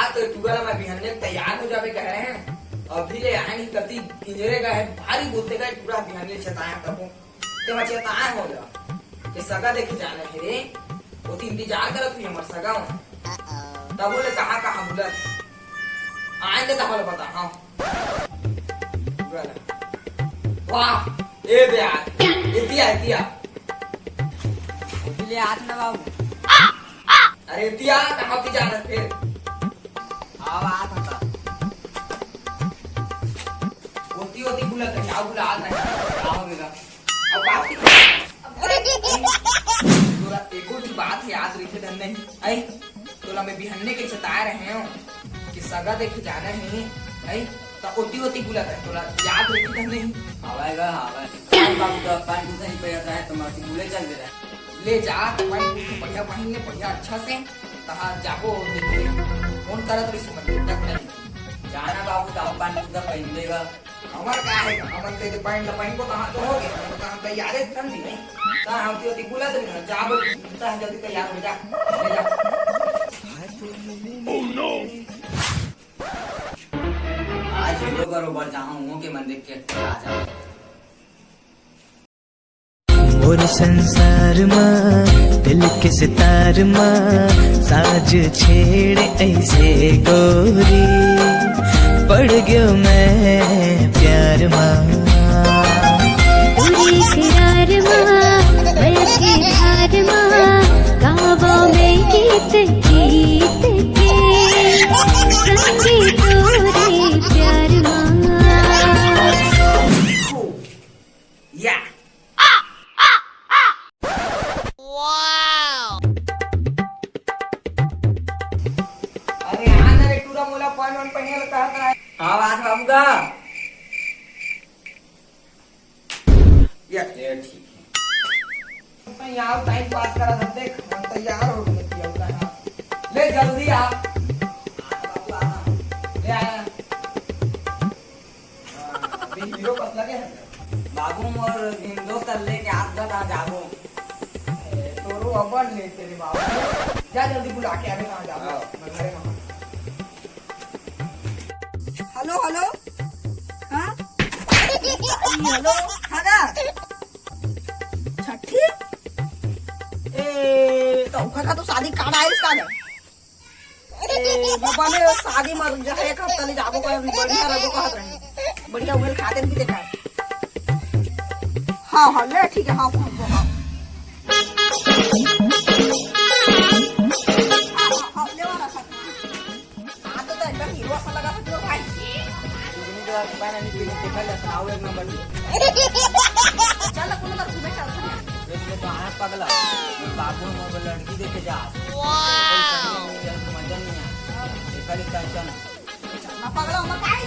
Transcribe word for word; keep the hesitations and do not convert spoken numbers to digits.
तो टूरा ला मैं बिहन्ने तैयार हो जाबे कहे रहें, अभी ले आए नहीं, कति किंजरे गए हे, भारी बोलते गए, टूरा बिहन्ने चेताया करबो। ते मैं चेताया हो जा, ये सगा देखे जाना हे रे, वो तो इंतजार करत हुई हमर सगा में। तब बोले कहाँ कहाँ बुलत हे, आए दे तब बता। हाँ, वाह, ए बे आ, एतिया, एतिया। ले हाथ ना बाबू। अरे एतिया, कहाँ की जाना फिर? आवा, आ था। ओती, ओती बुला कर, आओ बुला, आ था। आओ बेटा। अब बात की, तोला एको ठी बात याद रहिथे धन नहीं। आई, तोला मैं बिहन्ने के चेताए रहे हूँ कि सगा देखे जाना है, आई, त ओती, ओती बुला कर, तोला याद रहिथे धन नहीं। आवेगा, आवेगा। बाबू का पानी पूछा नहीं पड़ा था, तो मैं बुले चल दे रहा। ले जा, तो पानी पूछ बढ़िया पहन ले, बढ़िया अच्छा से। तहाँ जाबो, देखे, फोन करत रहिस, हमर तक नहीं। जाना बाबू, त अपन कुर्ता पहिन लेगा। हमर का हे, हमन के जे पैंट ल पहिनबो, तहाँ तो हो गए, हमन तो तहाँ तैयारे ठंडी नहीं। तहाँ होती होती बुलत नहीं, जाबो, तहाँ जल्दी तैयार हो जा, ले जा। आज हीरो बरोबर जहाँ हूँ के मन देख के आ जा। मोर संसार मा, दिल के सितार मा, साज छेड़ ऐसे गोरी, पड़ गयो मैं प्यार मा। पूरे करार मा, बल्कि धार मा, गावा मैं गीत, गीत के, संगीत रे प्यार मा। या। अरे हाँ ना रे टूरा, मोला पान वान पहिने ल कहत रहा। हाँ, आज बाबू का। या, ये ठीक है। मैं यहाँ टाइम पास करा था, देख, मैं तैयार हो गया, पिया हुआ है। ले जल्दी आ। हाँ, बाबू, आ। ले आया। हाँ, अभी हीरो बस लगे हैं। बाबू मोर इन दोस्त लेके आप बता जाबो। ए, तोरो अपन ले तेरे बाबू। जा जल्दी बुला के आवे कहाँ जाबो। हाँ। मैं घरे में हूँ। Hello, hello. हाँ? हेलो, खागा? छठी? ए, तो ओखर का तो शादी कार्ड आइस का ना? ए, बाबा ने शादी में जो है एक हफ्ता ले जाबो का, बढ़िया रहबो कहत रहे। बढ़िया उमर खाते भी देखा। हाँ, हाँ, ले ठीक है, हाँ, हाँ, हाँ। हाँ, हाँ, हाँ, ले वाला खा। हाँ, तो, तो एकदम हीरो सा लगा था तू भाई। चुगनी के बाद पानी नहीं पीने, देखा ले, सुनाओ एक नंबर। चल, कोनो बात घूमे चल, घूमे। इसलिए तो आया पगला, मैं बाबू में वो लड़की देखे जा। वाह। कोई समझ नहीं आया, मजा नहीं आया। देखा ले, टेंशन। चल, ना पगला, ना पाई।